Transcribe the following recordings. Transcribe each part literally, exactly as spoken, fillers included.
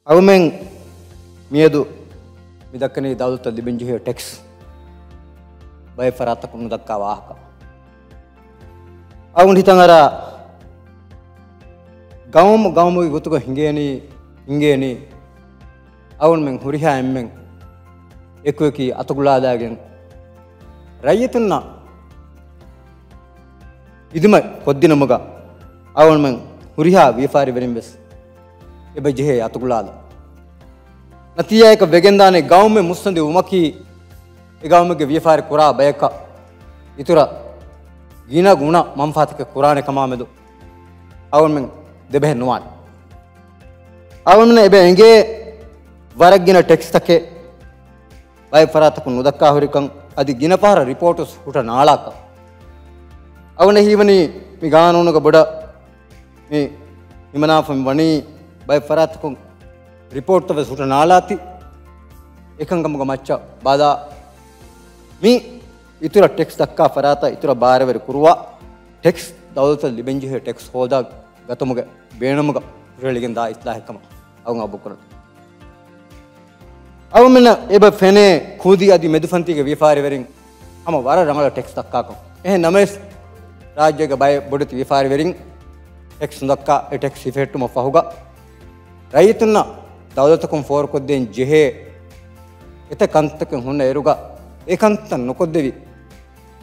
އަޅުމެން މިއަދު މި ދައްކަނީ ދައުލަތަށް ލިބެންޖެހޭ ޓެކްސް ބައެއް ފަރާތްތަކުން ނުދައްކާ ވާހަކަ. އަޅުގަނޑު ހިތަށް އަރާ ގައުމު ގައުމުގެ ގޮތުގަ ހިނގޭނީ، ހިނގޭނީ އަޅުމެން ހުރިހާ އެންމެން އެކުއެކީ އަތުގަލާލާގެން ރައްޔިތުންނަށް ހިދުމަތް ކޮށްދިނުމުގަ އަޅުމެން ހުރިހާ ވިޔަފާރިވެރިން ވެސް އެބަ ޖެހޭ އަތުގަލާލަން. ނަތީޖާއަކަށް ވެގެންދާނެ ގައުމެއް މުއްސަނދި ވުމަކީ، އެ ގައުމެއްގެ ވިޔަފާރި ކުރާ ބަޔަކަށް އިތުރަށް ގިނަ ގުނަ މަންފާތަކެއް ކުރާނެ ކަމާމެދު އަޅުމެން ދެބަހެއް ނުވާނެ. އަޅުމެން އެބަ އެނގޭ ވަރަށް ގިނަ ޓެކްސްތަކެއް ބައެއް ފަރާތަކުން ނުދައްކާ ހުރިކަން، އަދި ގިނަ ފަހަރަށް ރިޕޯޓު ހުއްޓަ ނާޅާކަން. އަޅުގަނޑަށް ހީވަނީ މި ގާނޫނުގަ ބޮޑަށް މި ހިމަނާފަ ވަނީ ބައެއް ފަރާތަކުން ރިޕޯޓްތައް ވެސް ހުއްޓަ ނާޅާތި. އެކަންކަމުގެ މައްޗަށް ބަލާ، މި އިތުރަށް ޓެކްސް ދައްކާ ފަރާތަށް އިތުރަށް ބާރުވެރި ކުރުވާ، ޓެކްސް ދައުލަތަށް ލިބެންޖެހޭ ޓެކްސް ހޯދާ ގަތުމުގެ ބޭނުމުގަ ހުށަހެޅިގެން ދާ އިސްލާހެއް ކަމަށް އަޅުގަނޑު ގަބޫލުކުރަން. އަޅުމެންނަށް އެބަ ފެނޭ ކުދި އަދި މެދުފަންތީގެ ވިޔަފާރިވެރިން ހަމަ ވަރަށް ރަނގަޅަށް ޓެކްސް ދައްކާކަން. އެހެން ނަމަވެސް، ރާއްޖޭގެ ބައެއް ބޮޑެތި ވިޔަފާރިވެރިން ޓެކްސް ނުދައްކާ، އެ ޓެކްސް ހިފެހެއްޓުމަށް ފަހުގަ ރައްޔިތުންނަށް ދައުލަތަކުން ފޯރުކޮށްދޭން ޖެހޭ އެތައް ކަންތައްތަކެއް ހުންނަ އިރުގަ، އެ ކަންތައް ނުކޮށްދެވި،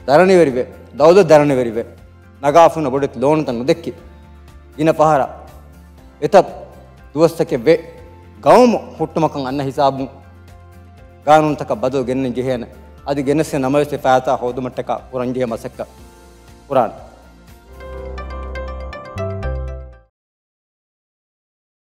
ދަރަނިވެރިވެ، ދައުލަތް ދަރަނިވެރިވެ، ނަގާފަ ހުންނަ ބޮޑެތި ލޯނުތައް ނުދެއްކި، ގިނަ ފަހަރަށް އެތައް ދުވަސްތަކެއް ވެ، ގައުމު ހުއްޓުމަކަށް އަންނަ ހިސާބުން ގާނޫނުތަކަށް ބަދަލު ގެންނަން ޖެހޭނެ. އަދި ގެނެސް ނަމަވެސް އެ ފައިސާ ހޯދުމަށްޓަކާ ކުރަންޖެހޭ މަސައްކަތް ކުރާނެ.